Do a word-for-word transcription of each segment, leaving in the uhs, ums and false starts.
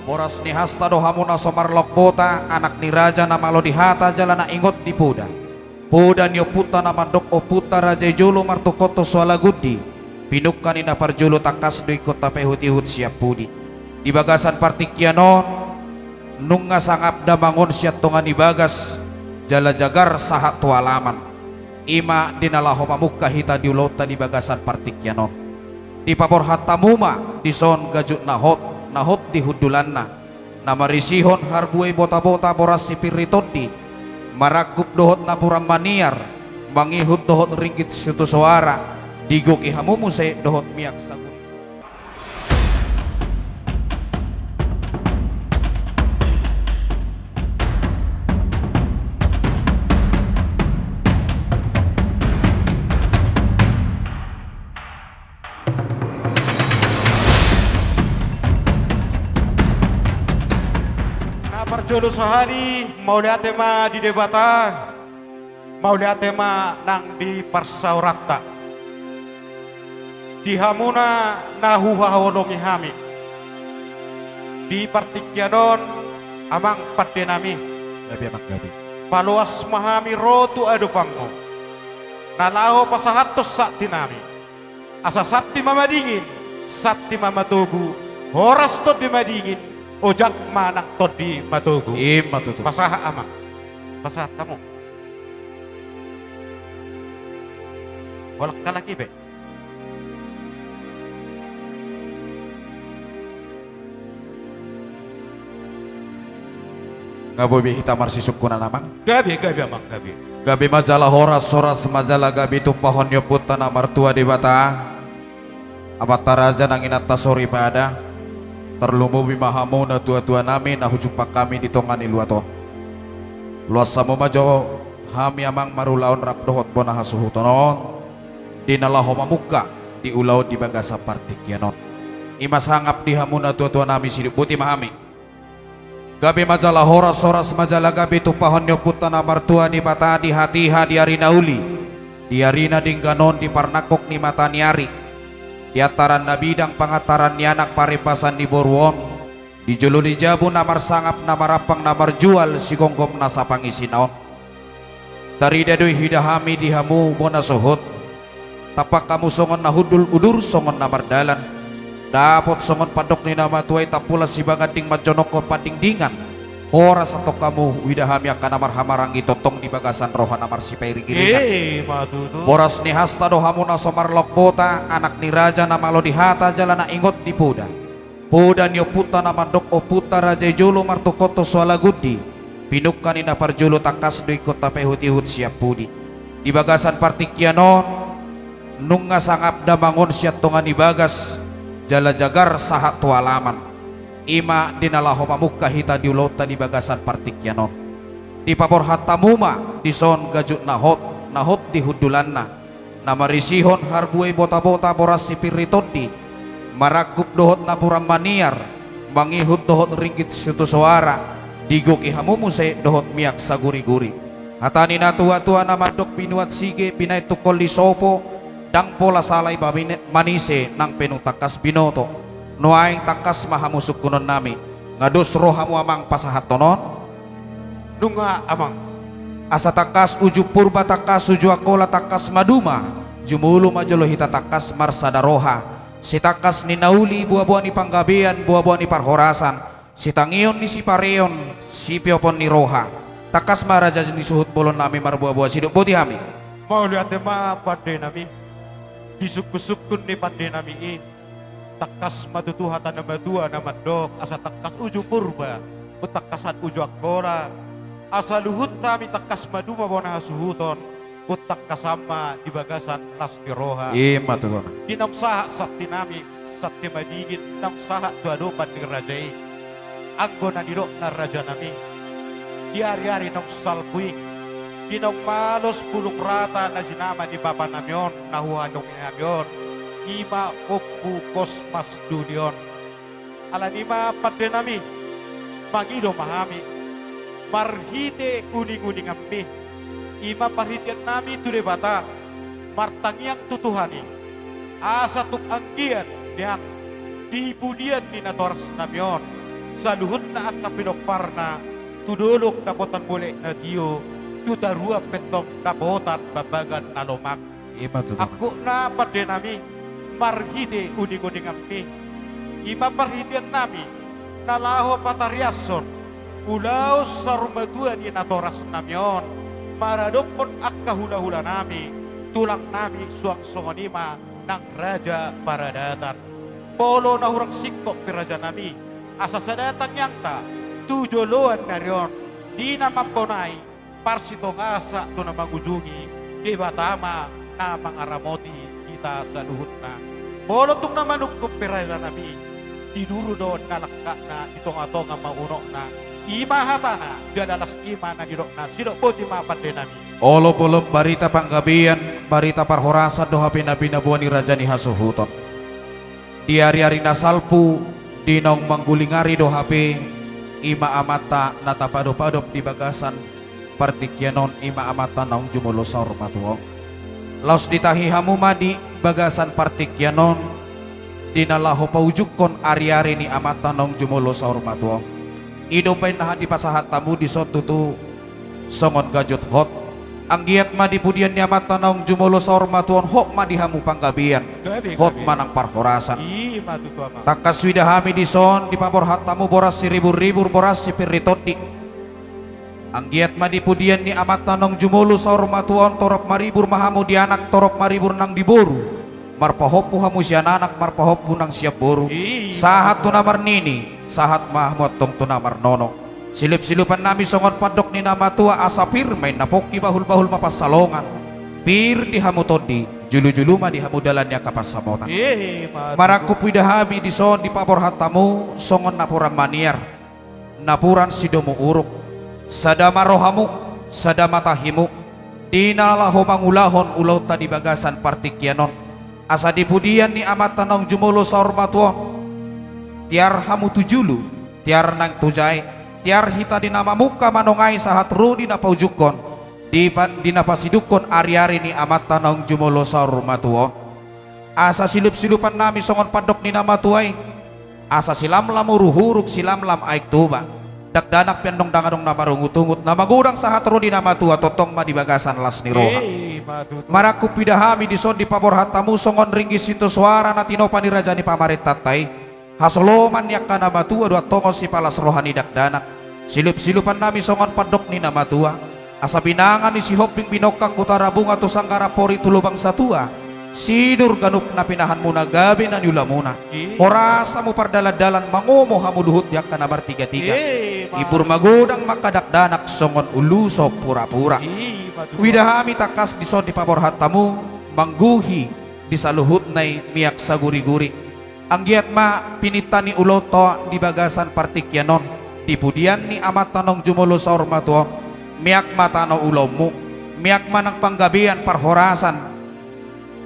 Boras ni hasta do hamu na so marlaok bota, anak ni raja na malo di hata jala na ingot di poda. Poda ni ompunta na mandok ompunta raja i jolo martungkothon so alagundi, pinungka ni na parjolo tangkas do ingkon tapaihutihut sian pudi. Di bagasan partingkian on, nunga sangap damang on sian tonga ni bagas, jala jagar sahat tu alaman. I ma di na laho mamungka hita di ulaonta di bagasan partingkian on. Dipaborhat hamu ma dison gajut na hot, na hot di hundulanna, na marisihon harbue botabota boras sipir ni tondi, maranggup dohot napuran maniar, mangihut dohot ringgit sitio soara, digoki hamu muse dohot miak saguri. Na parjolo sahali, mauliate ma di Debata, mauliate ma nang di parsaoranta. Di hamuna na huhaholongi hami di partingkian on, amang pandenami. Gabe, amang, gabe. Paloas ma hami ro tu adopanmu, na laho pasahathon santinami. Asa santi ma madingin, santi ma matogu, horas tondi madingin, ojak ma nang tondi matogu. I ma tutu. Pasahat, amang. Pasahat hamu. Holan halak i pe. Nga boi be hita marsisungkunan, amang? Gabe, gabe, amang, gabe. Gabe ma jala horas, horas ma jala gabe tumpahon ni Ompunta na martua Debata, Amanta raja nang inanta soripada, tarlumobi ma hamu natuatuanami na hujumpang hami di tonga ni luat on. Loas hamu ma jo hami, amang, marulaon rap dohot bona hasuhuton on, di na laho mamungka di ulaon di bagasan partingkian on. I ma sangap di hamu natuatuanami, sidok boti ma hami. Gabe ma jala horas, horas ma jala gabe tumpahon ni Ompunta na martua Debata di hatiha di ari na uli, di ari na denggan on, di parnangkok ni mata ni ari, di antaran na bidang pangantaran ni anak parembasan ni boru on, di jolo ni jabu na marsangap na marampang na marjual sigomgom nasa pangisina on. Tarida do i huida hami di hamu bona suhut. Tampak hamu songon na hundul, udur songon na mardalan. Dapot songon pandok ni na matua i, tampulan sibaganding manjonongkon pandingdingan. Horas antong hamu huida hami angka na marhamaranggi tongtong di bagasan roha na marsipairingiringan. I ma tutu. Boras ni hasta do hamu na so marlaok bota, anak ni raja na malo di hata jala na ingot di poda. Poda ni ompunta na mandok ompunta raja i jolo martungkothon so alagundi, pinungka ni na parjolo tangkas do ingkon tapaihutihut sian pudi. Di bagasan partingkian on, nunga sangap damang on sian tonga ni bagas, jala jagar sahat tu alaman. I ma di na laho mamungka hita di ulaonta di bagasan partingkian on. Dipaborhat hamu ma dison gajut na hot, na hot di hundulanna, na marisihon harbue botabota boras sipir ni tondi, maranggup dohot napuran maniar, mangihut dohot ringgit sitio soara, digoki hamu muse dohot miak saguriguri. Hata ni natuatua na mandok binuat sige binaen tungkol ni sopo, ndang pola sala i ba bine-, manise nang pe nunga tangkas binoto. Nuaeng tangkas ma hamu sungkunonnami. Nga dos rohamu, amang, pasahathon on? Nunga, amang. Asa tangkas uju Purba, tangkas uju Angkola, tangkas maduma, jumolo ma jolo hita tangkas marsada roha. Sitangkas ni na uli, boaboa ni panggabean, boaboa ni parhorasan, sitangion ni sipareon, sipiopon ni roha. Tangkas ma raja ni suhut bolonnami marboaboa, sidok boti hami. Mauliate ma pandenami. Disungkunsungkun ni pandenami i. Tangkas ma tutu hata ni na matua na mandok, asa tangkas uju Purba, umtangkasan uju Angkola, asa luhut hami tangkas maduma bona hasuhuton, umtangkasan ma di bagasan las ni roha. I ma tutu. Di naung sahat santinami, santi madingin, naung sahat tu adopan ni raja i. Anggo na nidokna rajanami, di ariari naung salpu i, di naung malos bulung rata na jinama ni bapanami on, na huhaholongi hami on, i ma Ompu Kosmas Dulion. Alani i ma pandenami, mangido ma hami, marhite uninguninganmi, i ma parhiteannami tu Debata, martangiang tu Tuhan i, asa tung anggiat nian di pudian ni natorasnami on, saluhutna angka pinomparna, tu dolok dapotan bolek na tio, tu toruan pe tong dapotan bambagan na lomak. Ima tutu. Angkupna pandenami, marhite uninguninganmi, ima parhiteannami na laho patariashon ulaon saurmatua ni natorasnami on, maradophon angka hulahulanami, tulangnami, suang songon i ma nang raja paradatan. Molo na hurang singkop pe rajanami, asa sada tangiangta tu joloan ni ari on, di na mambonai, parsitongasa tu na mangujungi, Debata ma na mangaramoti hita saluhutna. Molo tung na manungkun pe rajanami, di duru do na langkatna, di tongatonga ma unokna, ima hatana, jala las i ma na nidokna, sidok boti ma pandenami. Olopolop barita panggabean, barita parhorasan do hape na pinaboa ni raja ni hasuhuton. Di ariari na salpu, di naung mangguling ari do hape, ima amanta na tapadopadop di bagasan partingkian on, ima amanta naung jumolo saur matua on. Laos ditahi hamu ma di bagasan partingkian on, di na laho paujungkon ariari ni amanta naung jumolo saur matua on. I do umbaen na dipasahat hamu dison tutu songon gajut hot. Anggiat ma di pudian ni amanta naung jumolo saur matua on, hot ma di hamu panggabean, gabe, hot gabe, ma nang parhorasan. Ima tutu, amang. Tangkas huida hami dison dipaborhat hamu boras siriburribur, boras sipir ni tondi. Anggiat ma di pudian ni amanta naung jumolo saur matua on, torop maribur ma hamu di anak, torop maribur nang di boru. Marpahompu hamu sian anak, marpahompu nang sian boru. Ima. Sahat tu na marnini, sahat ma hamu antong tu na marnono. Silupsilupannami songon pandok ni na matua, asa pir ma inna pongki, bahulbahul ma pansalongan. Pir di hamu tondi, julujulu ma di hamu dalan ni angka pansamotan. Ima tutu. Marangkup huida hami dison dipaborhat hamu songon napuran maniar, napuran sidomu uruk, sada ma rohamu, sada ma tahimu, di na laho mangulahon ulaonta di bagasan partingkian on. Asa di pudian ni amanta naung jumolo saur matua on, tiar hamu tu julu, tiar nang tu jae, tiar hita di na mamungka manongai sahat ro di na paujungkon, di pa-, di na pasidungkon ariari ni amanta naung jumolo saur matua on. Asa silupsilupannami songon pandok ni na matua i, asa silamlam uruhuruk, silamlam aek Toba. Dakdanak pe annon ndang adong na marungutungut, na magodang sahat ro di na matua, tongtong ma di bagasan las ni roha. Ima tutu. Marangkup huida hami dison dipaborhat hamu songon ringgit sitio soara na tinopa ni raja ni pamarentanta i. Hasoloman ni angka na matua do antong on sipalas roha ni dakdanak. Silupsilupannami songon pandok ni na matua. Asa binanga ni Sihombing binongkak, tu Tarabunga, tu Sanggar Ampori, tu Lobang Satua, sinur ganup na pinahanmuna, gabe na niulamuna. Ima. Horas hamu pardalandalan, mangomo hamu luhut di angka na martigatiga. Ima. Ibur magodang ma angka dakdanak songon ulu sompurapura. Ima tutu. Huida hami tangkas dison dipaborhat hamu mangguhi di saluhutna i miak saguriguri. Anggiat ma pininta ni ulaonta di bagasan partingkian on, di pudian ni amanta naung jumolo saur matua on, miak ma tano ulaonmu, miak ma nang panggabean parhorasan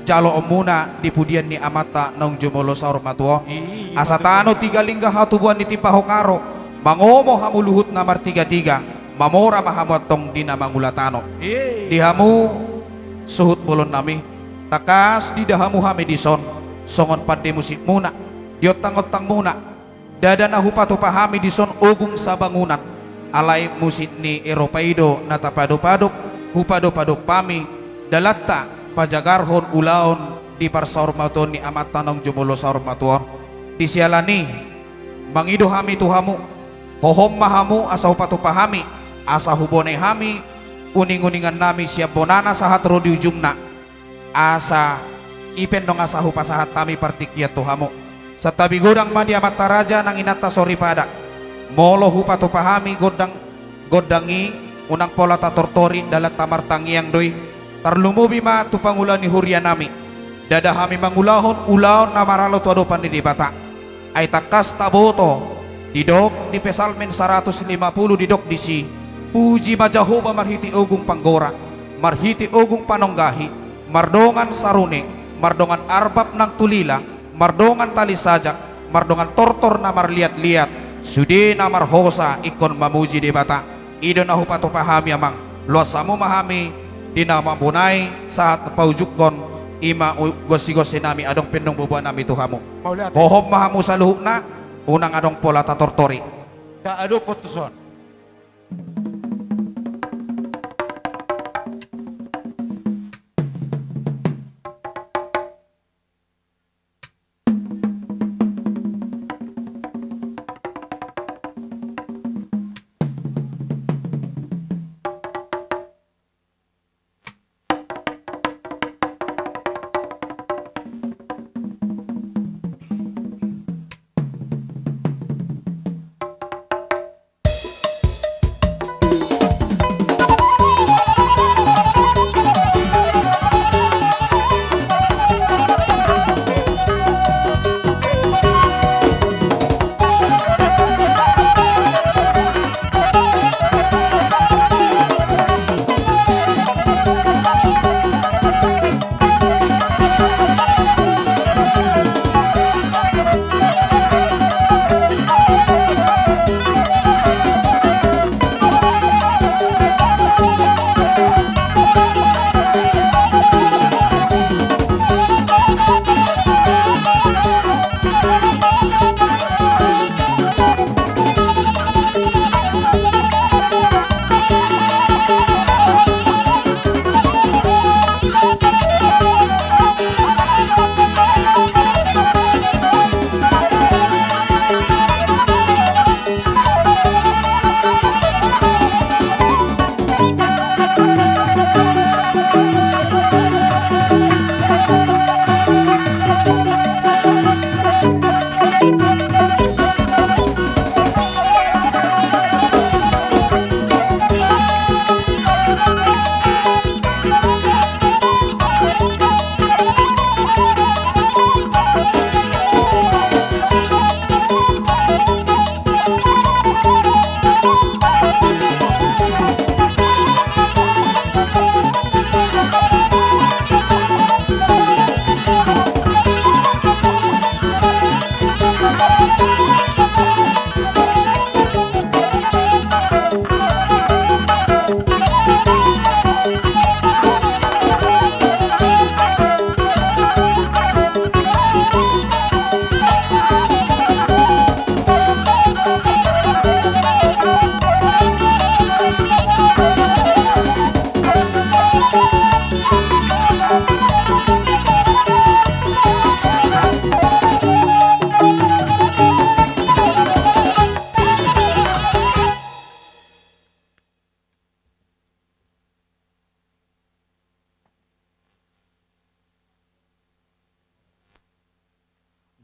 jaloonmuna di pudian ni amanta naung jumolo saur matua on. Ima tutu. Asa tano Tiga Lingga, hatubuan ni Timpa Hokaro, mangomo hamu luhut na martigatiga, mamora ma hamu antong di na mangula tano. Ima. Di hamu suhut bolonnami, tangkas diida hamu hami dison songon pande musikmuna, di ontangontangmuna. Ndada na hupatupa hami dison ogung sabangunan, alai musik ni Eropa i do na tapadopadop, hupadopadop hami dalanta pajagarhon ulaon di parsaurmatuaon ni amanta naung jumolo saurmatua on. Di siala ni i, mangido hami tu hamu, hohom ma hamu asa hupatupa hami, asa hubonai hami uninguningannami sian bonana sahat ro di ujungna. Asa i pe annon asa hupasahat hami partingkian tu hamu. Santabi godang ma di amanta raja nang inanta soripada. Molo hupatupa hami gondang, gondang i, unang pola tatortori dalanta martangiang do i. Tarlumobi ma tu pangula ni hurianami. Ndada hami mangulahon ulaon na maralo tu adopan ni Debata. Ai tangkas taboto, didok di Psalmen saratus lima pulu, didok disi: Puji ma Jahowa marhite ogung panggora, marhite ogung panonggahi, mardongan sarune, mardongan arbab nang tulila, mardongan tali sajak, mardongan tortor na marliatliat, sude na marhosa ingkon mamuji Debata. I do na hupatupa hami, amang. Loas hamu ma hami di na mambonai sahat paujungkon, i ma u-, gonsigonsinami, adong pe annon boaboanami tu hamu. Mauliate. Hohom ma hamu saluhutna, unang adong pola tatortori. Taadop tu son.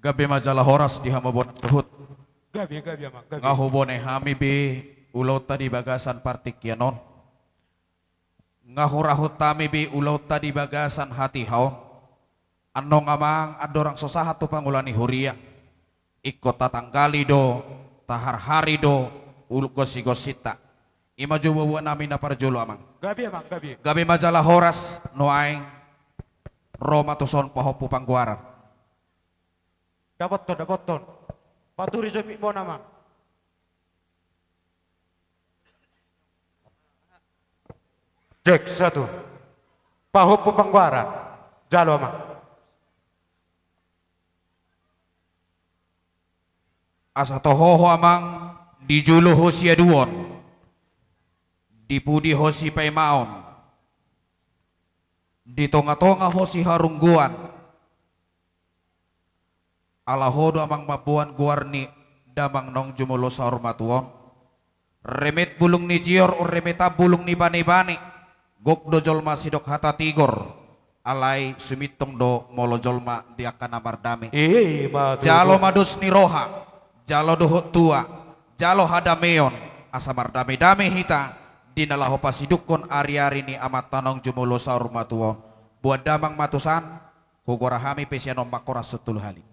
Gabe ma jala horas di hamu bona suhut. Gabe, gabe, amang, gabe. Nga hubone hami be ulaonta di bagasan partingkian on. Nga hurahut hami be ulaonta di bagasan hatiha on. Annon, amang, andorang so sahat tu pangula ni huria, ingkon tatanggali do, taharhari do ul-, gonsigonsinta. I ma jo boaboa nami na parjolo, amang. Gabe, amang, gabe. Gabe ma jala horas, nuaeng ro ma tuson pahompu panggoaran. Dapothon, dapothon. Paturi jo mikmon, amang. Cek, satu. Pahompu panggoaran. Jalo, amang. Asa toho ho, amang, di jolo ho siaduon, di pudi ho sipaimaon, di tongatonga ho siharungguan. Ala ho do, amang, mamboan goar ni damang naung jumolo saur matua on. Remet bulung ni jior, remetan bulung ni banebane. Gok do jolma sidok hata tigor. Alai sumintong do molo jolma di angka na mardame. I ma tutu. Jalo ma dos ni roha, jalo dohot tua, jalo hadameon, asa mardamedame hita di na laho pasidukkon ariari ni amanta naung jumolo saur matua on. Boan damang ma tusan, hugora hami pe sian on mangkorashon tolu hali.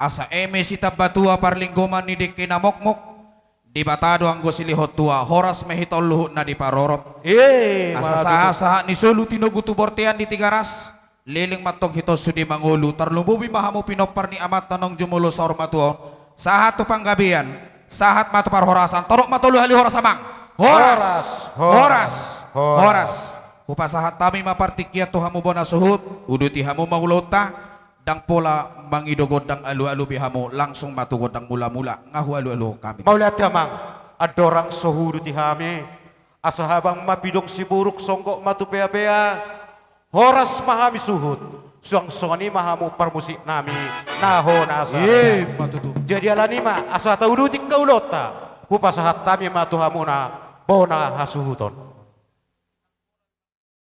Asa eme sitambatua parlinggoman ni dengke na mokmok, Debata do anggo silehon tua, horas ma hita on luhutna diparorot. I ma tutu. Asa sahatsahat ni solu tinogu tu bortean di Tigaras, leleng ma antong hita on sude mangolu, tarlumobi ma hamu pinompar ni amanta naung jumolo saur matua on, sahat tu panggabean, sahat ma tu parhorasan, torop ma tolu hali horas, amang. Horas, horas, horas, horas. Hupasahat hami ma partingkian tu hamu bona suhut, uduti hamu ma ulaonta, ndang pola mangido gondang alualu be hamu, langsung ma tu gondang mulamula, nga hualualuhon hami. Mauliate amang, andorang so huuduti hami, asa habang ma pidong siburuk, songgop ma tu peapea, horas ma hami suhut, suang songon i ma hamu parmusiknami, na hona asa. Emma tutu. Jadi alani i ma, asa tauduti angka ulaonta, hupasahat hami ma tu hamuna bona hasuhuton.